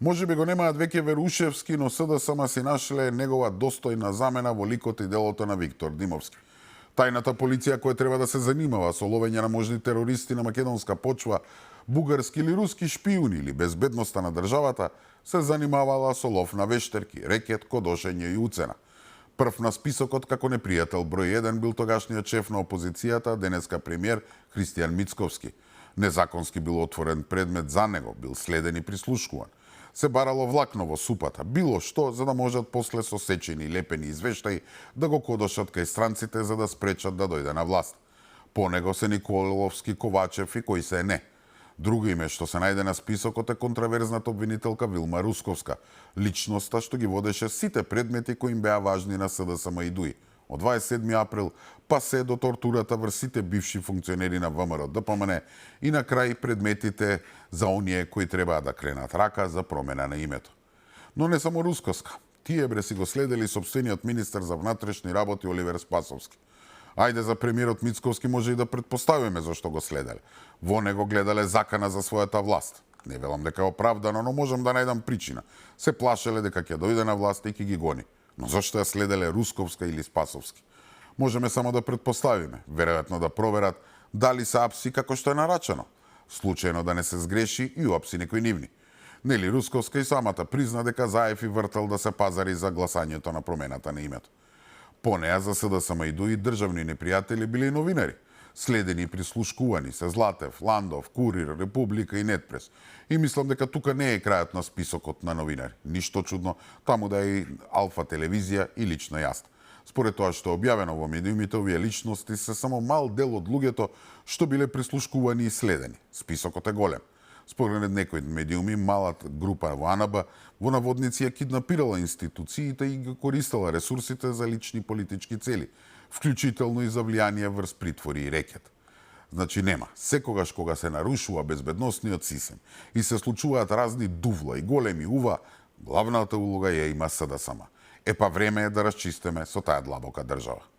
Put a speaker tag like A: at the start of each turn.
A: Може би го немаат веќе Верушевски, но СДСМ си нашле негова достојна замена во ликот и делото на Виктор Димовски. Тајната полиција која треба да се занимава со ловење на можни терористи на македонска почва, бугарски или руски шпиуни или безбедноста на државата, се занимавала со лов на вештерки, рекет, кодошење и уцена. Прв на списокот како непријател број 1 бил тогашниот шеф на опозицијата, денеска премиер Христијан Мицковски. Незаконски бил отворен предмет за него, бил следен и прислушкуван. Се барало влакно во супата, било што, за да можат после со сечени и лепени извештаи да го кодошат кај странците за да спречат да дојде на власт. По него се Николовски, Ковачев и кој се не. Друго име што се најде на списокот е контраверзната обвинителка Вилма Русковска, личноста што ги водеше сите предмети кои им беа важни на СДСМ и ДУИ. Од 27 април па се до тортурата врз сите бивши функционери на ВМРО ДПМН и на крај предметите за оние кои требаа да кренат рака за промена на името. Но не само Русковска. Тие си го следели сопствениот министер за внатрешни работи Оливер Спасовски. Ајде за премиерот Мицковски може и да предпоставиме зашто го следеле. Во него гледале закана за својата власт. Не велам дека е оправдано, но можам да најдам причина. Се плашеле дека ќе дојде на власт и ќе ги гони. Но зашто ја следеле Русковска или Спасовски? Можеме само да предпоставиме, веројатно да проверат дали се апси како што е нарачено. Случајно да не се сгреши и уапси некои нивни. Нели Русковска и самата призна дека Заев и вртел да се пазари за гласањето на промената на името. По неа за СДСМ и ДУИ државни непријатели били и новинари. Следени и прислушкувани се Златев, Ландов, Курир, Република и Нетпрес. И мислам дека тука не е крајот на списокот на новинари. Ништо чудно, таму да е и Алфа телевизија и лично јас. Според тоа што е објавено во медиумите, овие личности се само мал дел од луѓето што биле прислушкувани и следени. Списокот е голем. Според некои медиуми, малата група во АНБ во наводници ја киднапирала институциите и ги користела ресурсите за лични политички цели, вклучително и за влијание врз притвори и рекет. Значи нема. Секогаш кога се нарушува безбедносниот систем и се случуваат разни дувла и големи ува, главната улога ја има СДСМ. Епа време е да расчистиме со таа длабока држава.